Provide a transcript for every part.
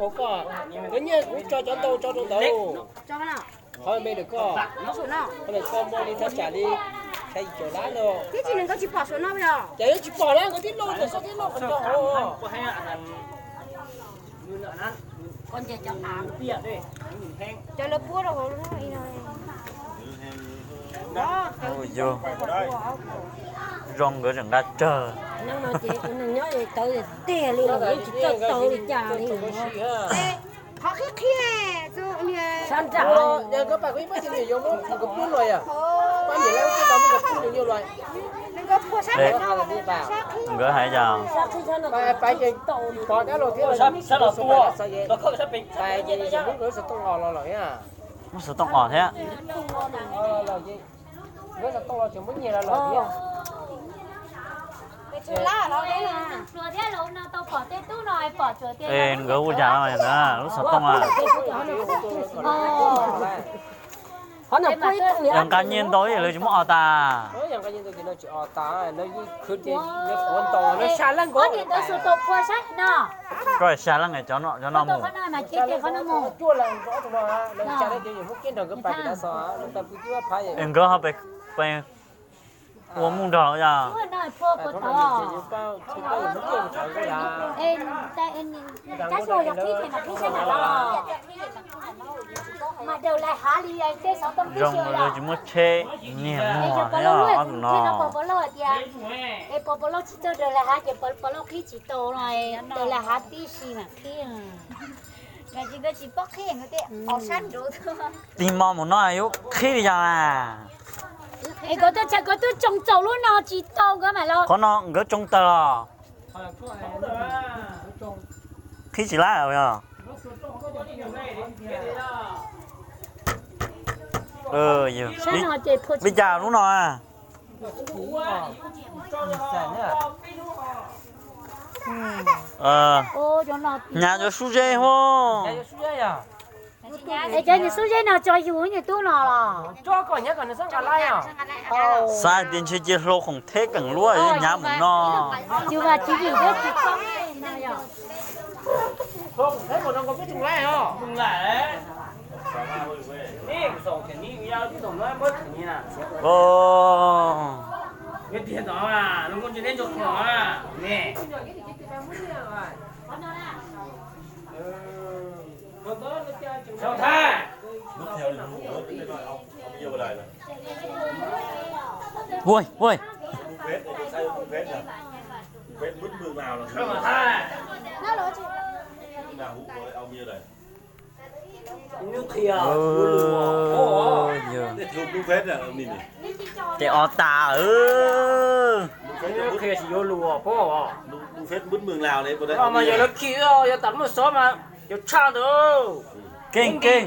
Ua koj, koj nyiaj kuv tso cov ntau tso rau ntawd. Qhov me ntawm koj, qhov ntawm koj muaj li thaj tsam li xya yim caum lab no. Thiab tsis nws nkawd tsis pom saum no yog? Ces yuav tsis pom lawm, nkawd tib lo ntawm koj tib lo qhov cov hauv. Cov lawv puab rau hauv no. Yog zoo nkawd tseem nqa tsawg. Nyob tawv tiag li, tsis tau tau li cas li. Qhov qhib qhib, sab nram. Yog koj pab kuv ib pob txhia nws yuav muab nkawd pub los yom? Pab niam lawv twb tau muab nkawd pub nws nyuaj los. Nkawd hais cas? Pais ces pov dab laug thiab los, pais ces muab nkawd xov tooj os los lawm thiab. Muab xov tooj os thiab. Nkawd xov tooj los tseem muab nyiag los lawm thiab. Nkawd ua cas no ntawd lub xov tooj a? Yog nqa nyiaj ntau ib lawv tsis muab os tas. Yog nqa nyiaj ntau ces no tsis os tas, no yeej khwv tias lawv puav ntau, lawv xya leej nkaus. Koj xya leej cov no mus. Cuaj leej nrov tus no, lawv xya leej ces yuav muab kiag nrog nkawd pais pem dab xov, lawv pais pw twb pab. Es nkawd ho pais ua muj nrog yog? Zoo li tsis muaj tsheb niag muag thiab ob tug no. Tig hmo mus no yuav qhib li cas? Es koj twb tsoo txaus lub no tsis tau nkawd mas los. Qhov no nkawd tsoo tawg los? Qhib tsis lab os. Li cas lub no? Hnyav cov sub zeb hos. Es cov niag sub zeb no tso yus niag tub no los? Xav tias ntshe cia hluas khoom theb keem luab hnyav mus no. Ui, ui. Ces os tas. Keej keej.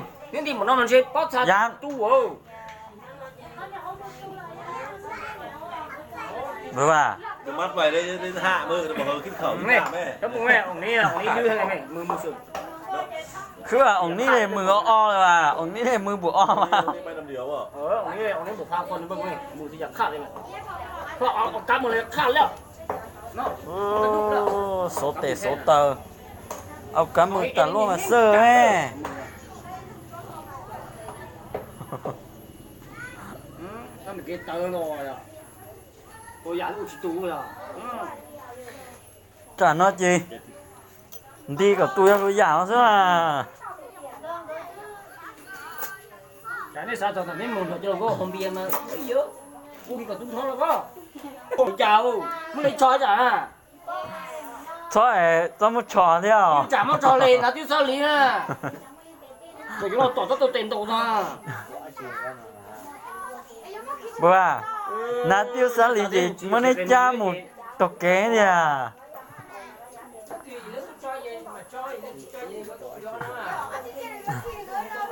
Khwb oom nib le mws o o, oom nib le mws npum o mas. Xauv tes xauv taw, au kab mws tas luaj mas xwb me. Tsam no ces nti kom tu yog lub yam no xwb. Txhob, txhob muab tsho thiab os. Nab twb xav li ces muab neb cab mus taug kev tiag.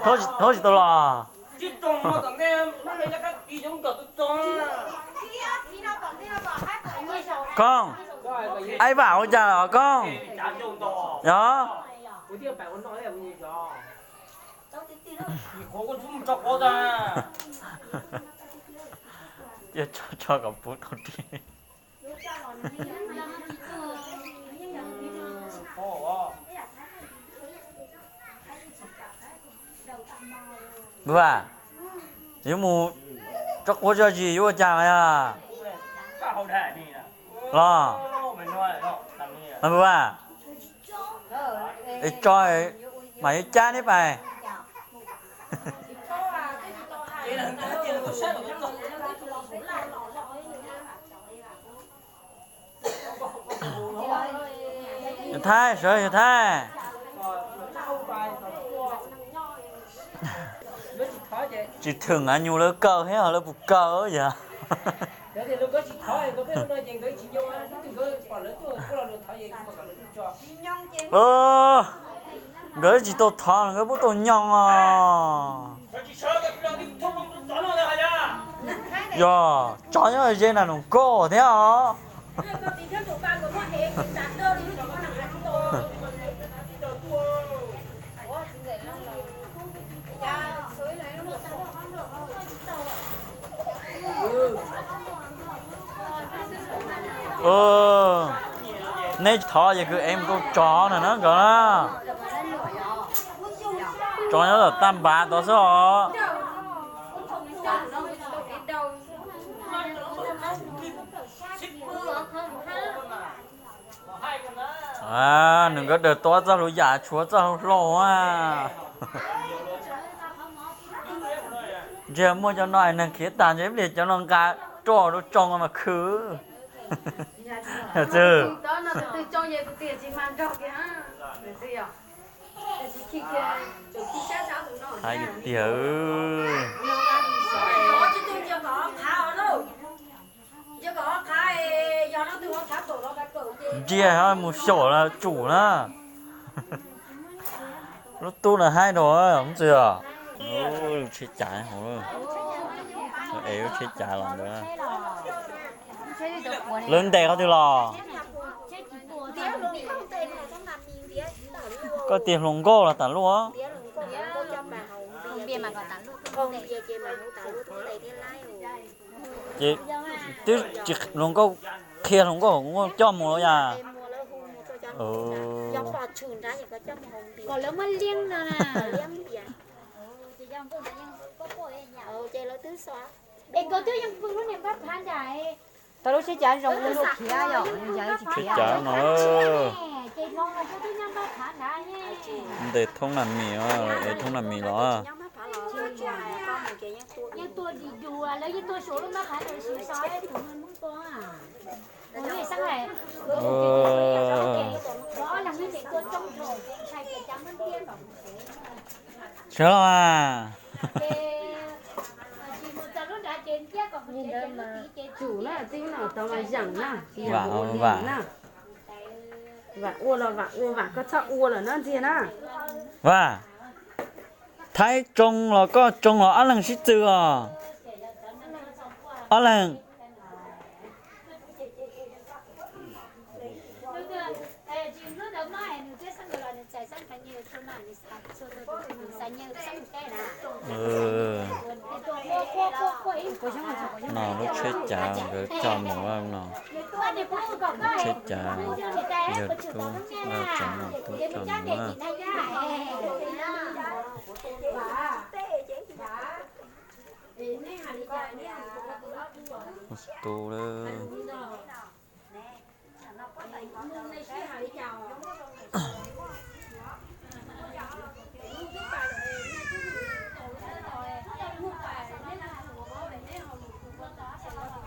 Thov tsis tau los. Koob, aib vam ua cas los koob? Yog. Cia tso kom puv tau ris. Npawg Vam, yuav mus tso quav tso zis yuav ua cas mas yog? Los, Npawg Vam, es tso mas yuav cab neb pais. Yawg Thaib, sawv Yawg Thaib. Tsis thwm a nyuj lawv kaw thiab lawv puas kaw yog? Nkawd tsis tau thov nkawd puab tau nyoog os. Yog tso nyob ze na nws nkauj thiab os. Neb thov ces kwv ev mus rau tsov na na nkawd na. Tsov nyob tom taj npav tod xwb os. Nws nkawd daws tau txoj hlua yam tshuav txoj hlua hlau a. Ntshe muaj cov no neeg khiav tag ntshe ib pliag cov no nqa roj rau tsoo mas khwv. Txwg. Thaib tiag. Ntsia mus xyaum los tsum na. Lub tub no haib dhau, Txwg os. Lub tsheb cav hauv, es lub tsheb cav los ntawd. Lawv ntes qhov twg los? Koj tias hluas nkauj los tas luaj? Ces twb tsis hluas nkauj, qhia hluas nkauj coj mus los yog? Kom lawv muab liab no na. Es nkawd twb yeej pw lub niag npab phav nram. Tau lub tsheb cav zoo ua luaj khiav yom, yog tsis khiav. Tsheb cav no. Ces hloov los rau twb nyob npab phav nrad ne. Ntes thoob nas mis, es thoob nas mis los. Yeej tua dim dus, lawv yeej tua saum lub npab phav ntawd, tus Hmoob tua. Sawv los a. Vam, vam, vam ua los vam ua, vam koj txhob ua lawm na ntxiag na. Vam, Thaib tsoo los koj tsoo los ob leeg sib tw os. Ob leeg. No lub tsheb cav nkawd coj mus no. Lub tsheb cav yawg tub, yawg tub coj mus na. Tus